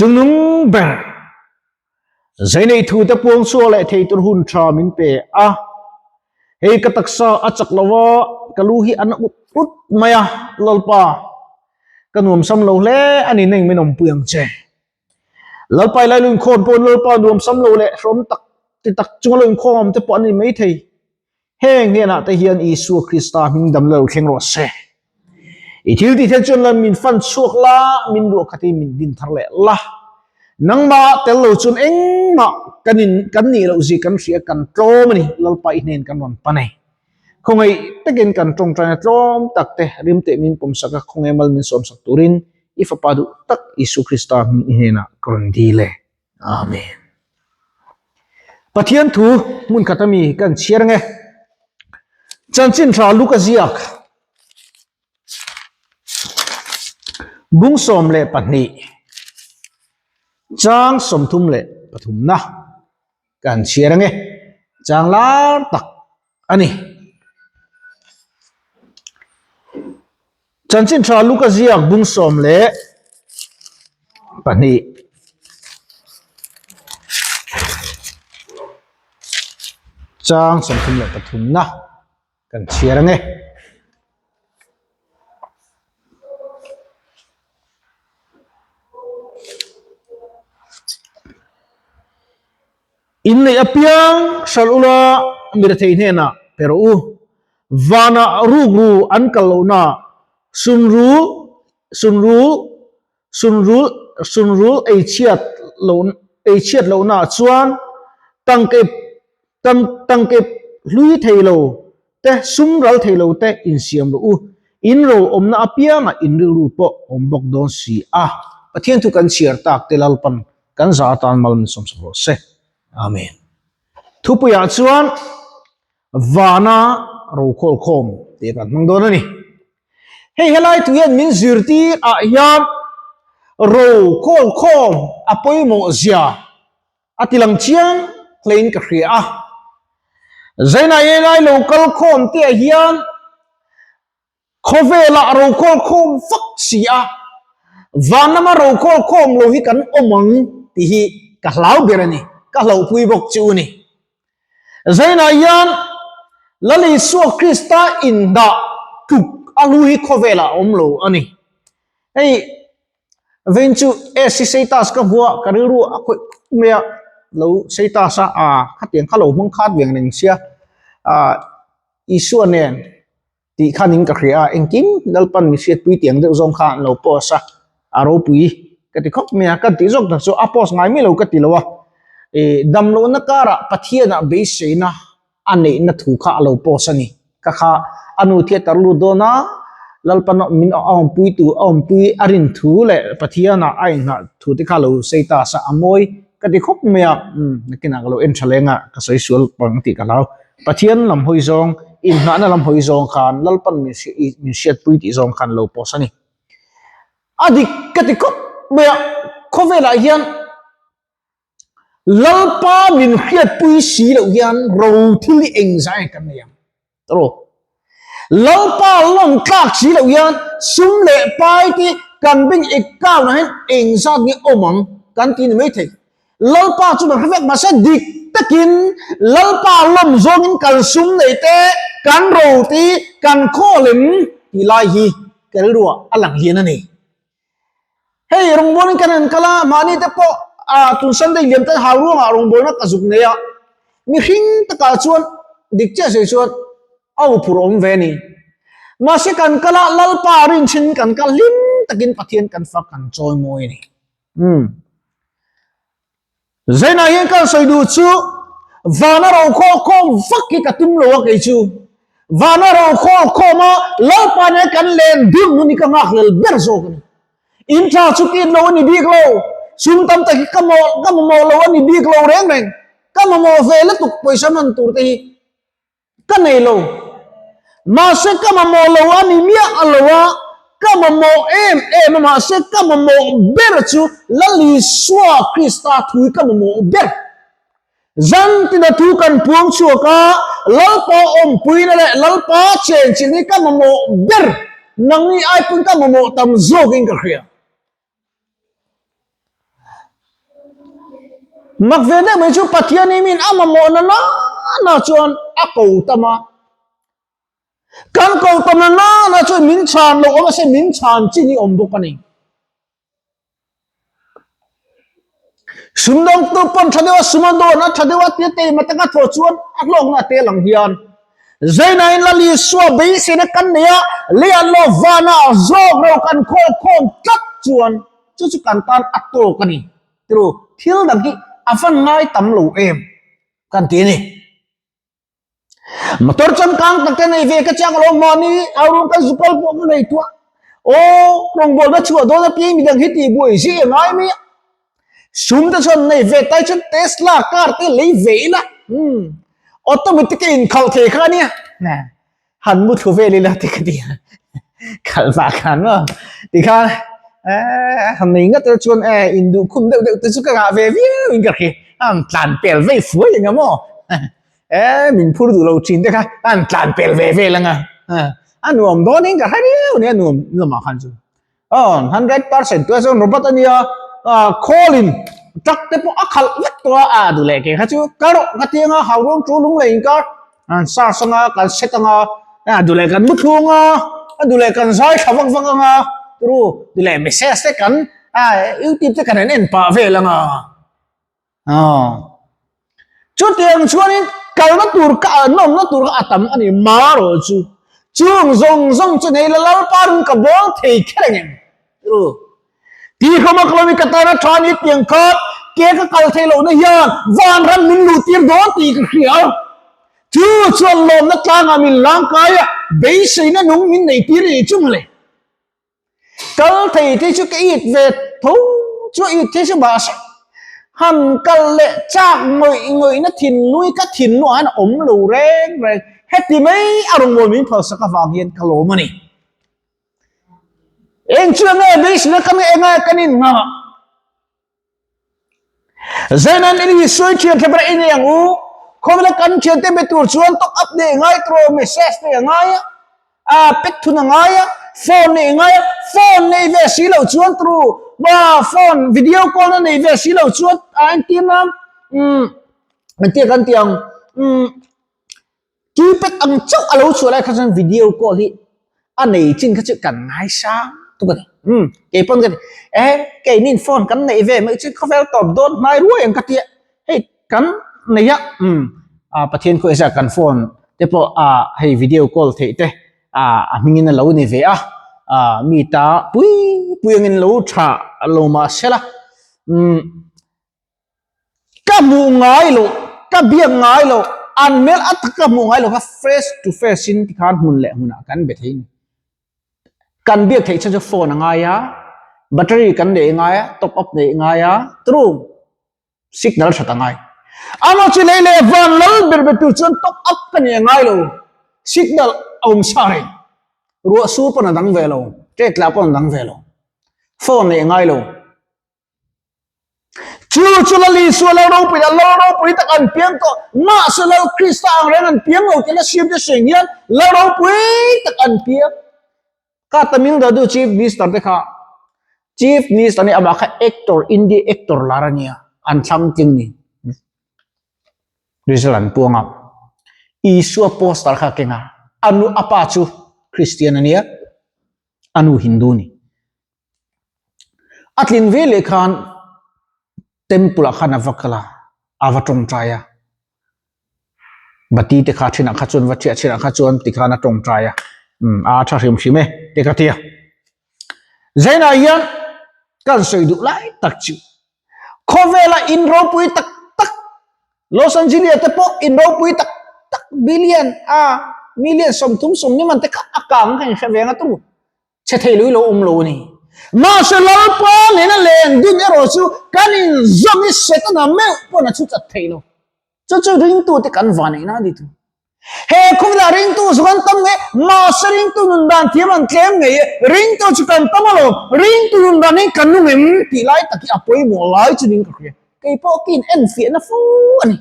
Chungnung ber Zeinei thu te puang chhuak leh thei tur hun tha min pe a, hei ka taksa a chak lo a, ka lu hi a na ut ut mai a, Lalpa, ka nuamsam lo hle a ni neng min awmpui ang che. Lalpa i lai lu inkhawm pawhin Lalpa nuamsam lo leh hrawm tak ti tak chunga lo inkhawm awm te pawh an ni maithei. Heng hnenah te hian Isua Krista hming dam lo thleng rawh se. I thil tih theih chuan la min fan chhuak la, min luah khatin min din thar leh la. Nangmah tel lo chuan engmah kan in kan nih loh zia kan hria kan tlawm a ni, Lalpa i hnen kan rawn pan e. Khawngaih takin kan tawngtaina tlawm tak te rim teh min pawmsak a, khawngaih mal min sawmsak turin i Fapa duh tak Isua Krista hming i hnenah ka rawn dil e. Amen. Pathian thu hmun khat ami kan chhiar nge. Chanchin tha Luka ziak. Bung 12 chang 33 na kan chhiar nge. Chang lar tak ani. Chanchin tha Luka ziak bung 12 chang 33 na kan chhiar ange. Inneih apiang hralh ula mirethei hnenah pe rawh u. Vanah rukru an kal lohna sunrul sunrul sunrul sunrul ei chhiat loh ei chhiat lohnaah chuan tangkep tang tangkep hlui thei lo te sum ral thei lo te insiam rawh u. In ro awmna apiangah in rilru pawh awm bawk dawn si a. Pathian thu kan chhiar tak te Lalpan Kan za atan mal min sawmsak rawh se. Amen. Thupuiah chuan vana rokhawl khawm tih kan hmang dawn a ni. Hei helai thu hian min zirtir ah hian rokhawl khawm a pawimawh zia a ti lang chiang hlein ka hria a. Zainah helai lo kal khawm te ah hian Khawvelah rokhawl khawm vak si a, van lama rokhawl khawm lo hi kan awm ang tih hi ka hlau ber a ni, ka hlauhpui bawk chu a ni. Zainah hian Lal Isua Krista indah tluk a hlu hi khawvelah a awm lo a ni. Hei vein chu SC Seitas ka hmu a, ka rilru a khawih khawp mai a, lo Seitas a, aa khatiang kha lo hmang khat veng reng sia, aa Isua nen tih khanin ka hria a, engkim Lalpan mi hriatpui tiang deuh zawng kha an lo post a, a ropui ka ti khawp mai a, ka tih zawk tak chu a post ngai mai lo ka ti lo a, ih damlohna karah Pathianah beiseina a neihna thu kha a lo post a ni, ka kha a nu theatre lut dawn a, Lalpan min a awmpui tu a awmpui a rin thu leh Pathianah a inghah thu te kha a lo sei ta sa a mawi ka ti khawp mai a, umm nakinah ka lo en tha leng a, ka sawi sual pang tih ka hlau. Pathian lam hawi zawng, inhnahna lam hawi zawng khan Lalpan min min hriatpui tih zawng khan lo post a ni. A dik ka ti khawp mai a, khawvelah hian Lalpa min hriatpui si loh hian ro thil hi engzah nge kan nei ang? Tawh rawh. Lalpa lawm tlak si loh hian sum leh pai te kan bank account ah hian engzat nge awm ang kan ti ni maithei. Lalpa chu kan hre vek mahse dik takin Lalpa lawm zawngin kan sum nei te, kan ro te, kan khawl em tih lai hi ka rilruah a lang hian a ni. Hei rawngbawlin kan han kal a, mahni te pawh ah tun Sunday liam tan hau ruangah rawngbawlna ka zuk nei a, mihring takah chuan dik chiah sawi chuan a uphur awm ve a ni. Mahse kan kal a, Lalpa rinchhin kan kal hlim takin Pathian kan fak kan chawi mawi a ni. Umm. Zainah hian kan sawi duh chu vana rokhawl khawm vak hi ka tum lo a kei chu. Vana rokhawl khawm a Lalpa nen kan len dun hun hi ka nghakhlel ber zawk a ni. In tha chu kin lo a ni bik lo, sum tam tak hi ka mawh ka mamawh lo a ni bik lo reng reng. Ka mamawh ve lutuk pawisa hman tur te hi. Ka nei lo. Mahse ka mamawh lo a ni miah a lo a, ka mamawh em em a, mahse ka mamawh ber chu Lal Isua Krista thu hi ka mamawh ber. Zantina thu kan puang chhuak a, Lalpa awmpuina leh Lalpa chenchilh hi ka mamawh ber, nangni ai pawn ka mamawh tam zawkin ka hria. Mak ve deuh mai chu Pathian hi min a mamawhna na na chuan a ko tam a. Kan ko tamna na na chuan min chhan lo awm a se min chhan chin hi awm bawk a ni. Sumdawngtu pawn tha deuha sum a dawn a, tha deuha tia teima taka thawh chuan a hlawkna a tel ang hian Zainain Lal Isua beiseina kan nei a, leiah lawh vanah zawk ro kan khawl khawm tlat chuan chu chu kan tan a tawk a ni. Tiru, thil dang hi a van ngai tam lo em kan ti a ni. Motor changkang tak te nei ve ka chiang alawm mahni au rung kan zukal pawh ka nei tuah. Aw, rawngbawlna chhuah dawn apiang midang hi tih buai zia ngai mai a. Sum te chuan nei ve tai chuan Tesla car te lei ve ila. Hmm. Automatic a inkhalh thei kha ania. Han mu thlu vel ila ti ka ti a. Khalh vah khan maw. Tikhan eh han nei ngat ila chuan eh induh khum deuh deuh te chu ka ngah ve viau in ka hria. An tlan pel vei fuai eng maw. Eh min phur duh lo thin te kha an tlan pel ve vel anga. A nuam dawn in ka hre viau nia nuam lamah khan chu. Aw 100% tu chuan robot ania call in truck te pawh a khalh vek tawh a a duh leh ke kha chu ka rawh ka ti anga hau rawng chu lung leh inkar an sars anga kan set anga a duh leh kan mu thlung a a duh leh kan zai tha vak vak anga turu duh leh message te kan a youtube te kan en en pah vel anga. Chutiang chuanin kalna tur ka nawmna tur kha a tam a ni marawh chu chung zawng zawng chu nei la Lalpa run ka bawl thei kher ang em? Ru. Ti khawma khawmi ka tana tha ni tiang kha ke ka kal thei lohna hian vanram min luh tir dawn tih ka hria. Chu chuan lawmna tlangah min langkai a, beiseina nung min nei tir a ni chu mawle. Kal thei te chu ka it ve tho chu it thei chu mahse han kal leh chak ngawih ngawih na thinlui ka thinluah hian a awm lo reng reng heti mai a rawngbâwl min phalsak avang hian ka lawm a ni. Eng chu enge beiseina ka nge enge kan innghah? Zenan in hi sawi thian thla ber in ang u. Khawvela kan thian te be tur chuan top up nei ngai tawh message nei a ngai a, a pek thun a ngai a, phone nei ngai a, phone nei ve si lo chuan tru ma phone video call na nei ve si lo chuan a entir nan umm entir kan tih ang umm Keypad ang chauh a lo chhuah lai kha chuan video call hi a nei chin kha chu kan ngaisang tuk a ni. Umm kei pawn ka ti eh keinin phone kan neih ve mai chu khawvel tawp dawn hnai ruai ang ka tia hei kan nei a umm ah Pathian khaw ezah kan phone te pawh ah hei video call theih te ah a hmingin a lo ni ve a ah mi ta pui pui angin lo tha lo mahsela umm. Ka hmuh ngai loh, ka biak ngai loh, an hmel a tak ka hmuh ngai loh kha face to face in tikhan hmun leh hmunah kan be thei a ni. Kan biak theih chhan chu phone a ngai a, battery kan neih a ngai a, top up neih a ngai a, true signal that a ngai. Amaw chu lei leh van lal ber ber tur chuan top up ka neih a ngai lo, signal a awm sa reng. Ruah sur pawn a dang ve lo, ṭek tla pawn a dang ve lo, phone neih a ngai lo. Chu chu Lal Isua Lal ropui leh Lal ropui tak an piang tawh. Mahse Lal Krista ang reng an piang lo tih la siam te seng hian Lal ropui tak an piang. Kha Tamil Nadu Chief Minister te kha Chief Minister ni amah kha actor India actor lar a nia an thlang tling ni. Result an puang a. Isua poster kha keng a. Anu apa chu Christian a nia. Anu Hindu ni. A tlin ve leh khan temple ah khan a va kal a, a va tawngtai a, bati te kha thinah kha chuan va thiah thinah kha chuan tikhan a tawngtai a, umm a tha hrim hrim e te ka ti a. Zainah hian kan sawi duh lai tak chu khawvela in ropui tak tak Los Angeles te pawh in ropui tak tak billion a million 30 sawmni man te kha a kang kha in hre veng a turu. Chhe thei lui lo awm lo a ni. Mahse Lalpa nena len dun erawh chu kan inzawm i Setana meuh pawn a chhu chat thei lo. Chu chu ringtute kan vaneihna a ni thung. He khawvelah ringtu chu kan tam ngei, mahse ringtu nun dan thiam an tlem ngei e. Ringtu chu kan tam alawm, ringtu nun dan hi kan nung em tih lai tak hi a pawimawh lai chu niin ka hria. Kei pawh ka inenfiahna fo a ni.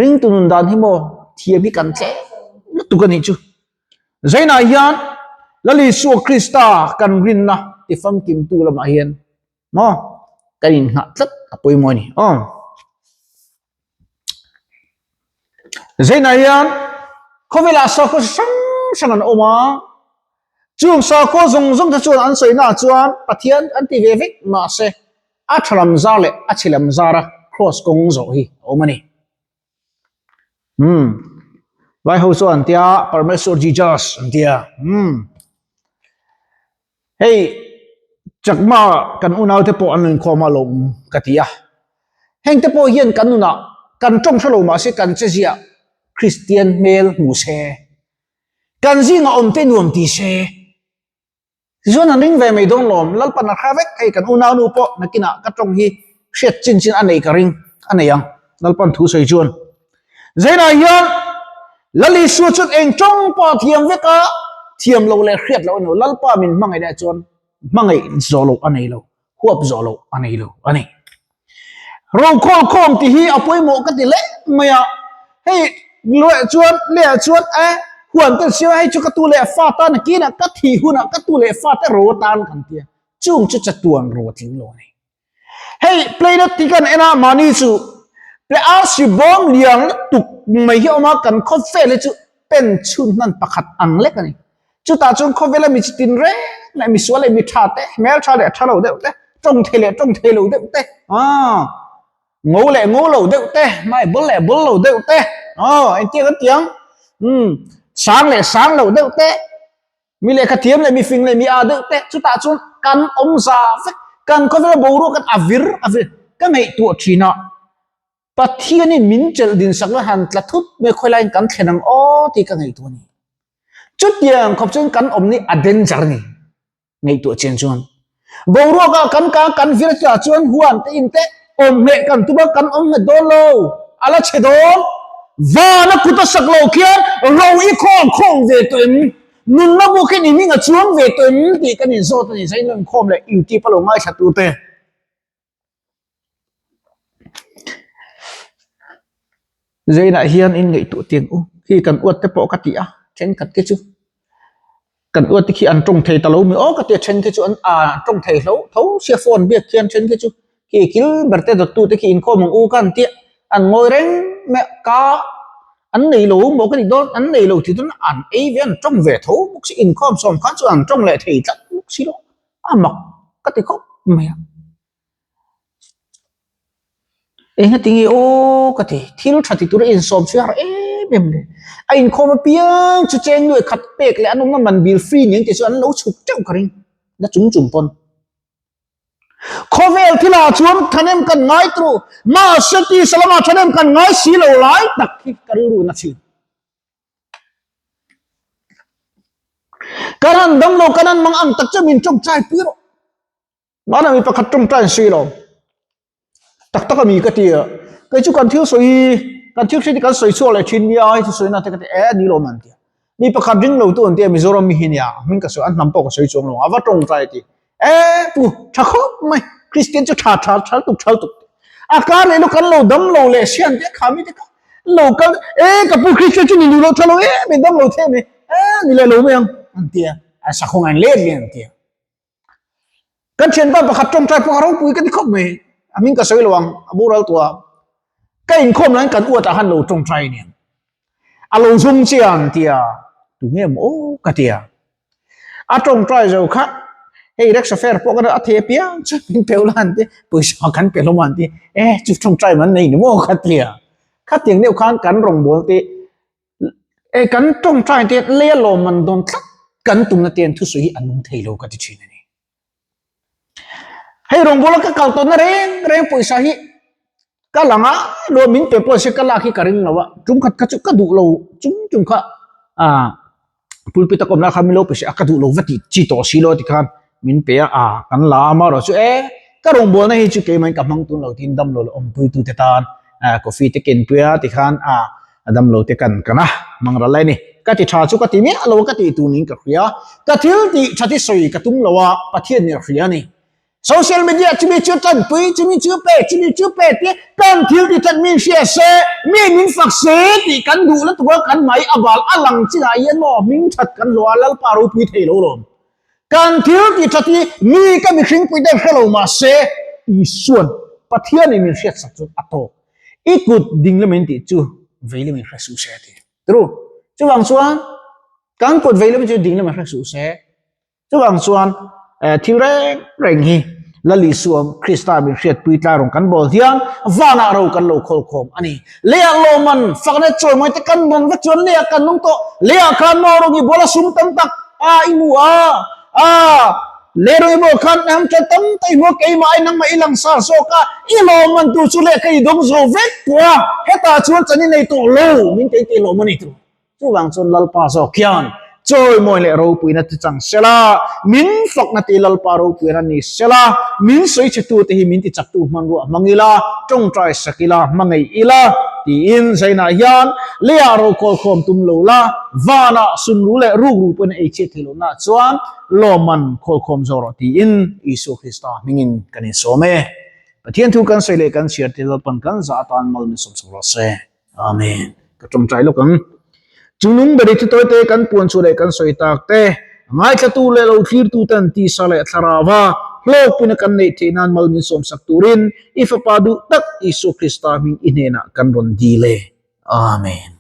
Ringtu nun dan hi maw thiam hi kan tlem lutuk a nih chu. Zainah hian Lal Isua Krista kan rinna ti famkimtu lamah hian maw kan innghah tlat a pawimawh a ni. Aw. Zainah hian khawvelah sakhaw hrang hrang an awm a, chung sakhaw zawng zawng te chuan an sawina ah chuan Pathian an ti ve vek mahse a tha lam zar leh a chhe lam zara cross kawng zawh hi a awm a ni. Umm vai ho chuan an tia Parmeshwar Jesus an tia umm. Hei Chakma kan unau te pawh an lo inkhawm a lawm ka ti a, heng te pawh hian kan nunah kan tawng hre lo mahse kan che ziah Kristian hmel hmu se, kan zingah awm te nuam ti se, tichuan an ring ve mai dawn lawm, Lalpan a hre vek hei kan unau nu pawh nakinah ka tawng hi hriat chin chin a nei ka ring a nei ang Lalpan thu sawi chuan. Zainah hian Lal Isua chuan eng tawng pawh a thiam vek a, thiam loh leh hriat loh a ni lo. Lalpa min hmangaih leh chuan hmangaih zawh loh a nei lo, huap zawh loh a nei lo a ni. Rokhawlkhawm khawm tih hi a pawimawh ka ti hle mai a, hei luah chuan lehah chuan e huan te siam a, hei chu ka tu leh fa tan a kinah ka thih hunah ka tu leh fa te ro atan kan ti a, chung chu chatuan ro a tling lo a ni. Hei planet tih kan en a mahni chu ple arsi bawm lian lutuk mai hi a awm a kan khawvel hi chu pen chhun hman pakhat ang lek a ni. Chutah chuan khawvela mi chi tin reng leh misual leh mi tha te hmel tha leh tha lo deuh te tawng thei leh tawng thei lo deuh te aw ngo leh ngo lo deuh te hmai bul leh bul lo deuh te aw engtiang an tiang umm sang leh sang lo deuh te. Mi lehkha thiam leh mi fing leh mi aa deuh te chutah chuan kan awm za vek, kan khawvel boruak kan a vir a vir ka ngaihtuah thin a, Pathianin min chelh din sak la han tla thut mai khawilaiin kan thlen ang aw tih ka ngaihtuah a ni. Chutiang khawp chuan kan awm ni a danger a ni ngaihtuah chian chuan. Boruak ah kan ka kan vir tih ah chuan huan te in te awm hneh kan tum a kan awm nghet dawn lo a la chhe dawn. Van a kut a sak loh khian ro i khawm khawm ve tawh em? Nunna bu khian i hming a chuang ve tawh em tih kan inzawt a ni. Zain lo inkhawm leh YouTube a lo ngaithla tu te. Zainah hian in ngaihtuah tiang u khi kan uat te pawh ka ti a thenkhat te chu kan uat te khi an tawng thei ta lo mi aw ka ti a then te chu an ah an tawng thei hlo tho sia phone biak khian then te chu khi kil ber te dawt tu te khi inkhawm ang u ka an tia an ngawi reng mai a ka an nei lo maw ka ti dawn an nei lo tih dawn an ei ve an tawng ve tho bawk si inkhawm sawm khan chuan an tawng leh thei tlat bawk si lo a mak ka ti khawp mai a. Eng a tinge aw ka ti, thil tha ti tura insawm chu har em em le. A inkhawm apiang chu cheng nuai khat pek leh an awmna man bil free nen tih chu an lo chhuk teuh ka ring na chung chung pawn. Khawvel thilah chuan thahnem kan ngai turu, mahse tisa lamah thahnem kan ngai si lo lai tak hi ka rilru na thin. Kan han dam lo kan han mang ang tak chu min tawngtai pui rawh. Mahna mi pakhat tawngtai an sawi lo. Tak tak a mi ka ti a, kei chu kan thil sawi kan thil hriat hi kan sawi chhuak leh thin nia hei chu sawi na te ka ti e ni lo man ti a. Mi pakhat ring lo tu an ti a Mizoram mi hi nia hming ka sawi an hnam pawh ka sawi chuang lo a va tawngtai a ti e pu tha khawp mai Kristian chu tha tha tha tuk tha tuk a kar leh lu kan lo dam lo leh sian te kha mi te kha lo kal e ka pu Kristian chu ni lu lo tha lo e mi dam lo the mi e ni leh lo mai ang an ti a an sakhawng an let lian an ti a. Kan thianpa pakhat tawngtai pawh a ropui ka ti khawp mai. A hming ka sawi lo ang, a boral tawh a. Ka inkhawm laiin kan uatah khan lo tawngtai aniang. A lo zum che ang tia, tu nge maw aw ka ti a. A tawngtai zo kha, hei rickshaw fare pawh kan a thei apiang chuan min pe ula an ti, pawisa kan pe hlawm a an ti. E chu tawngtai man nei ni maw ka ti a. Khatiang deuh khan kan rawngbâwl te E kan tawngtai te lei a lawm man dawn tlat kan tumna te an thusawi hi a nung thei lo ka ti thin a ni. Hei rawngbawla ka kal tawhna reng reng pawisa hi ka lang a, luah min pe pawh se ka lak hi ka ring lo a, tum khat kha chu ka duh lo chung chung kha ah pulpit a kawmna kha min lo pe se a ka duh lo va tih chi tawh si lo a ti khan min pe a, ah kan la a marawh chu e ka rawngbawlna hi chu keimah in ka hmang tun lo tiin damlo leh awmpuitute tan coffee te kenpui a tikhan ah A dam lo te kan kan a, mang ral lai ni. Ka ti tha chu ka ti miah lo a, ka tih tur niin ka hria. Ka thil tih tha thi sawi ka tum lo a, Pathian nih a hria a ni. Social media chumi chu tanpui, chumi chu pe, chumi chu pe tia kan thil tih that min hria se, mi min fak se tih kan duh la tura kan hmai a bal a lang chinah hian maw hming that kan hlawh a, Lalpa ropui thei lo lawm. Kan thil tih that hi mi ka mihringpui te hre lo mahse Isuan. Pathianin min hriatsak chuan a tawk. I kut dinglamin tih chu veilamin hre suh se a ti. Tru. Chuvang chuan kan kut veilamin chu dinglamin hre suh se. Chuvang chuan thil reng reng hi Lal Isua Krista min hriatpui tlai rawng kan bawl hian vanah ro kan lo khawl khawm a ni. Leiah lawmman fakna chawimawi te kan rawn vek chuan leiah kan nung tawh. Leiah khan maw rawng i bawl a sum tam tak a i hmu a, a lei rawng i bawl khan am tha tam tak i hmu a, keimah ai nangmah i langsar zawk a, i lawmman tur chu lehkha i dawng zo vek tawh a, hetah chuan chan i nei tawh lo min tei tih lawm a ni tur. Chuvang chuan Lalpa zawk hian chawimawi leh ropuina ti chang sela, min fakna ti Lalpa ropuina ni sela, min sawichhetute hi min tichaktu hmanruah hmang ila, tawngtai sak ila, hmangaih ila tiin Zainah hian leiah rokawl khawm tum lo la, vanah sunru leh rukru pawhin a eichhiat theih lohnaah chuan lawmman khawlkhawm zawk rawh tiin Isua Krista hmingin kan insawm e. Pathian thu kan sawi leh kan chhiar te Lalpan kan zah atan mal min sawmsak rawh se. Amen. Ka tawngtai lawk ang. Chungnung beri chu tawite kan puan chu leh kan sawi tak te, ngaithlatu leh lo thlirtu ten tisa leh thlarauva hlawkpuina kan neih theih nan mal min sawmsak turin i Fapa duh tak Isua Krista hming i hnenah kan rawn dil e. Amen.